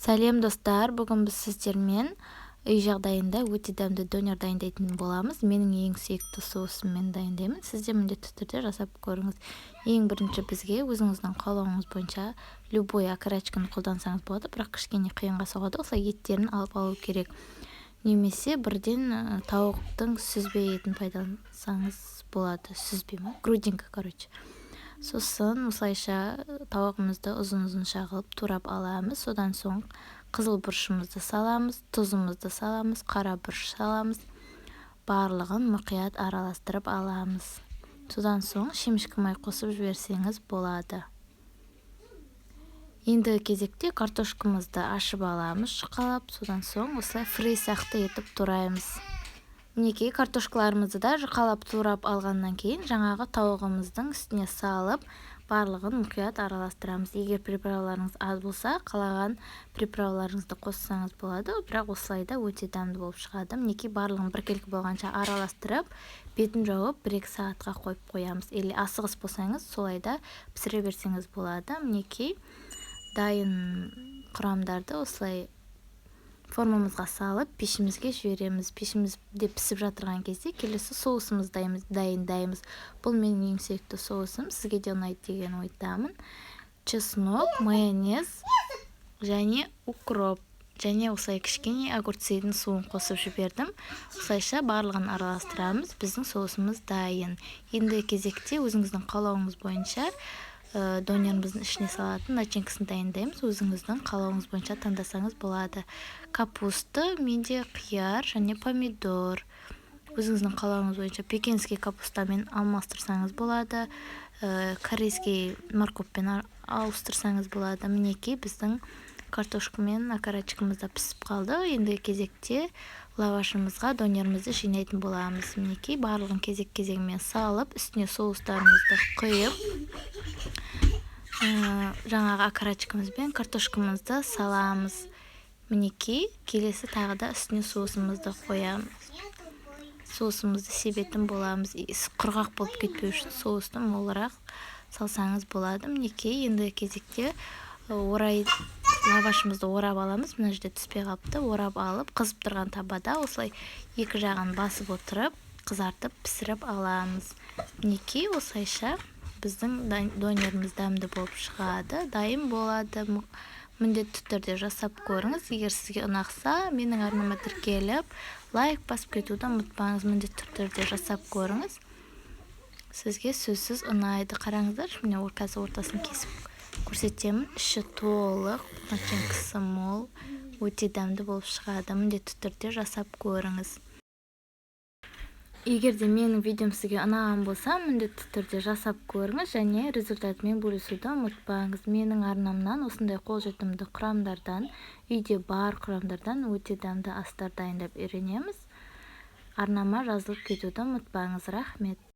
Сәлем, достар! Бүгін біз сіздермен үй жағдайында өте дәмді донер дайындайтын боламыз. Менің ең сүйікті соусыммен дайындаймын. Сіз де міндетті түрде жасап көріңіз. Ең бірінші бізге өзіңіздің қалауыңыз бойынша любой окорочканы қолдансаңыз болады, бірақ кішкене қиынға соғады, осылай еттерін алып алу керек немесе бірден тауықтың сүзбе етін пайдалансаңыз болады. Сүзбе ма, грудинка, короче. Сосын осылайша тауығымызды ұзын-ұзынша қылып турап аламыз. Содан соң қызыл бұрышымызды саламыз, тұзымызды саламыз, қара бұрыш саламыз, барлығын мұқият араластырып аламыз. Содан соң шемішкі май қосып жіберсеңіз болады. Ендігі кезекте картошкамызды ашып аламыз жұқалап, содан соң осылай фри сияқты етіп тураймыз. Мінекей, картошкаларымызды да жұқалап турап алғаннан кейін, жаңағы тауығымыздың үстіне салып, барлығын мұқият араластырамыз. Егер приправаларыңыз аз болса, қалаған приправаларыңызды қоссаңыз болады, бірақ осылай да өте дәмді болып шығады. Мінекей, барлығын біркелкі болғанша араластырып, бетін жауып, 1-2 сағатқа қойып қоямыз. Или асығыс болсаңыз, солай да пісіре берсеңіз болады. Мінекей, дайын құрамдарды осылай формамызға салып, пешімізге жібереміз. Пешімізде пісіп жатырған кезде келесі соусымызды дайындаймыз. Бұл менің ең сүйікті соусым, сізге де ұнайды деген ойдамын. Чеснок, майонез және укроп және осылай кішкене огурцидың суын қосып жібердім. Осылайша барлығын араластырамыз. Біздің соусымыз дайын. Ендігі кезекте өзіңіздің қалауыңыз бойынша донеріміздің ішіне салатын начинкасын дайындаймыз. Өзіңіздің қалауыңыз бойынша таңдасаңыз болады. Капуста менде, қияр және помидор. Өзіңіздің қалауыңыз бойынша пекинский капустамен алмастырсаңыз болады, корейский морковьпен ауыстырсаңыз болады. Мінекей, біздің картошка мен окорочкамыз да пісіп қалды. Ендігі кезекте лавашымызға донерімізді жинайтын боламыз. Мінекей, барлығын кезек кезегімен салып, үстіне соустарымызды құйып, жаңағы окорочкамыз бен картошкамызды саламыз. Мінекей, келесі тағы да үстіне соусымызды қоямыз, соусымызды себетін боламыз. Құрғақ болып кетпеу үшін соусты молырақ салсаңыз болады. Мінекей, ендігі кезекте орай лавашымызды орап аламыз. Мына жерде түспей қалыпты. Орап алып, қызып тұрған табада осылай екі жағын басып отырып, қызартып, пісіріп аламыз. Мінекей, осылайша біздің донеріміз дәмді болып шығады, дайын болады. Міндетті түрде жасап көріңіз. Егер сізге ұнаса, менің арнама тіркеліп, лайк басып кетуді ұмытпаңыз. Міндетті түрде жасап көріңіз, сізге сөзсіз ұнайды. Қараңыздаршы, міне, қазір ортасын кесіп көрсетемін. Іші толық, начинкасы мол, өте дәмді болып шығады. Міндетті түрде жасап көріңіз. Егер де менің видеом сізге ұнаған болса, міндетті түрде жасап көріңіз және результатымен бөлісуді ұмытпаңыз. Менің арнамнан осындай қолжетімді құрамдардан, үйде бар құрамдардан өте дәмді астар дайындап үйренеміз. Арнама жазылып кетуді ұмытпаңыз. Рахмет!